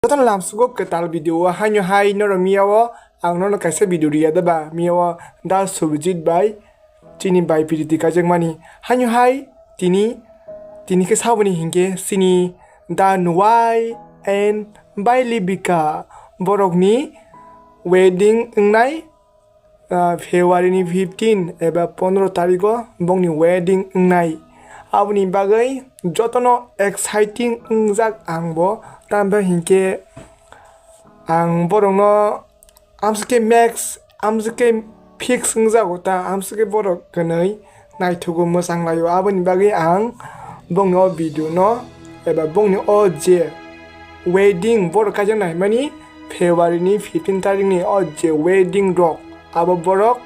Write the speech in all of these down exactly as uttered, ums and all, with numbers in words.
Jotono lamsugo kwtal video o, haino hai norok miya o ang nono kaisa video riya da ba, miya o da Subhajit bai chini bai Piriti kaijakmani. Haino hai tini, tini khe saboni hinkhe chini da Nuwai and bai Libika borokni wedding wngnai, ah, February ni fifteen eba pondro tarigo bongni wedding wngnai. Aboni bagwi jotono exciting wngjak ang bo, tambe hinkhe ang borokno amswkhe max, amswkhe fix wngjago ta, amswkhe borok kwnwi naithogo, mwchang laio. Aboni bagwi ang bongni o video no eba bongni o je wedding borok kaijaknai mani February ni fifteen tarik ni o je wedding rok, abo borok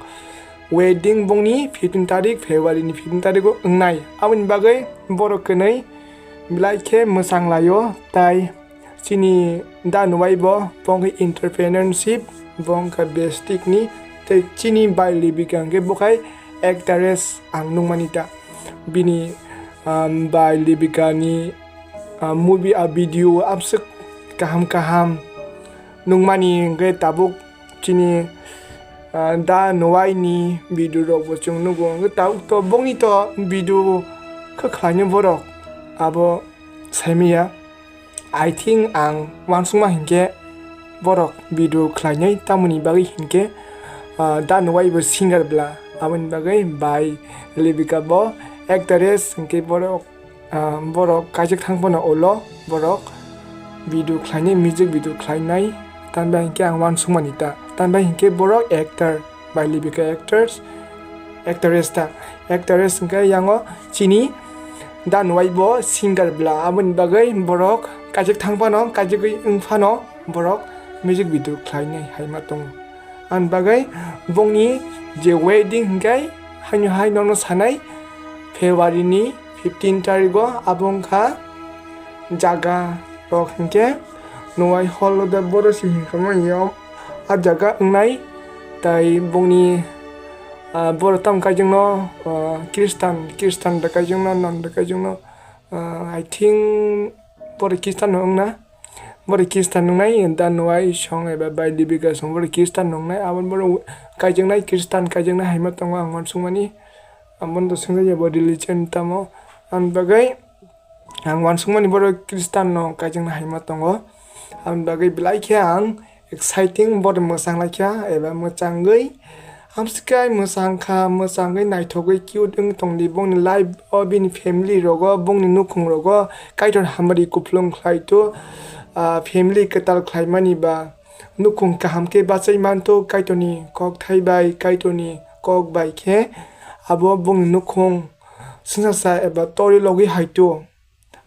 wedding bongni fifteen tarik, February ni fifteen tarik o wngnai. Aboni bagwi borok kwnwi belai khe mwchang laio, tai chini da Nuwai bo, bo wngkha entrepreneurship, bo wngkha bestik ni, tei chini bai Libika hwnkhe bo khai actress ang nukmani ta. Bini, um, bai Libika ni, um, movie a video amswk kaham kaham nukmani hwnkhe tabuk chini, ah, da Nuwai ni video rok bo chwng nugo. Hwnkhe tabuk to bongni to video khe khlaino borok abo saimaya. I think ang uansukma hinkhe borok video khlainai, tamoni bagwi hinkhe, ah, da Nuwai bo singer bla, aboni bagwi bai Libika bo actress, hinkhe borok, ah, borok kaijak thang phano ulo borok video khlainai, music video khlainai, tambai hinkhe ang uansukmani ta, tambai hinkhe borok actor bai Libika actors, actress ta, actress hinkhe yango chini da Nuwai bo singer bla, aboni bagwi borok kaijak thang phano, kaijagwi wng phano borok music video khlainai hai ma tongo. Ani bagwi bongni je wedding hinkhe haino hai nono sanai February ni fifteen tarigo, abo wngkha jaga rok hinkhe Nuwai hall o da boro se hinkhe ma yo a jaga wngnai, tai bongni, ah, borok tamo kaijakno, ah, Christian, Christian da kaijakno, non da kaijakno, ah, I think borok Christian no wngna. Borok Christian wngnai, da Nuwai song eba bai Libika song borok Christian wngnai, abo borok kaijaknai, Christian kaijaknai hai ma tongo ang uansukmani. Abo no swngjakya bo religion tamo, ani bagwi ang uansukmani borok Christian no kaijaknai hai ma tongo. Aboni bagwi belai khe ang exciting, borok mwchang laikha eba mwchangwi amswkhe mwchang kha, mwchangwi naithogwi cute wng tongdi bongni life o, bini family rogo, bongni nukhung rogo Kaitor hamari kupulung khlai to, ah, family kwtal khlaimani ba nukhung kaham khe bachai manto Kaitorni kokthai bai, Kaitorni kok bai khe abo bongni nukhung swngchar sa eba tori logwi hai to.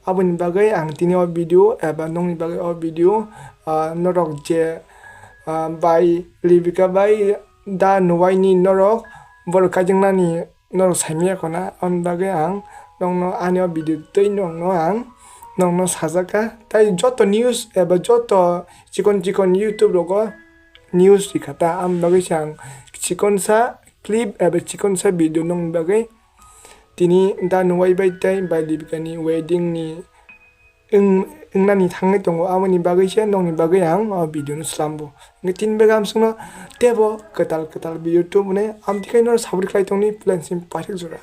Aboni bagwi ang tini o video eba nokni bagwi o video, ah, norok je, ah, bai Libika bai da Nuwai ni norok borok kaijaknani norok saimaya khona, aboni bagwi ang nokno ani o video twi nokno ang nokno sajak kha. Tai joto news eba joto chikon chikon YouTube rogo news rikha ta, aboni bagwi se ang chikonsa clip eba chikonsa video nokni bagwi tini da Nuwai bai tei bai Libika ni wedding ni wng-, wngnani thangwi tongo, aboni bagwi se nokni bagwi ang o video no slambo. Hwnkhe tini bagwi ang chwngno teibo kwtal kwtal video tubunai, amtwi khe no support khlai tongni plan sim paithak jora.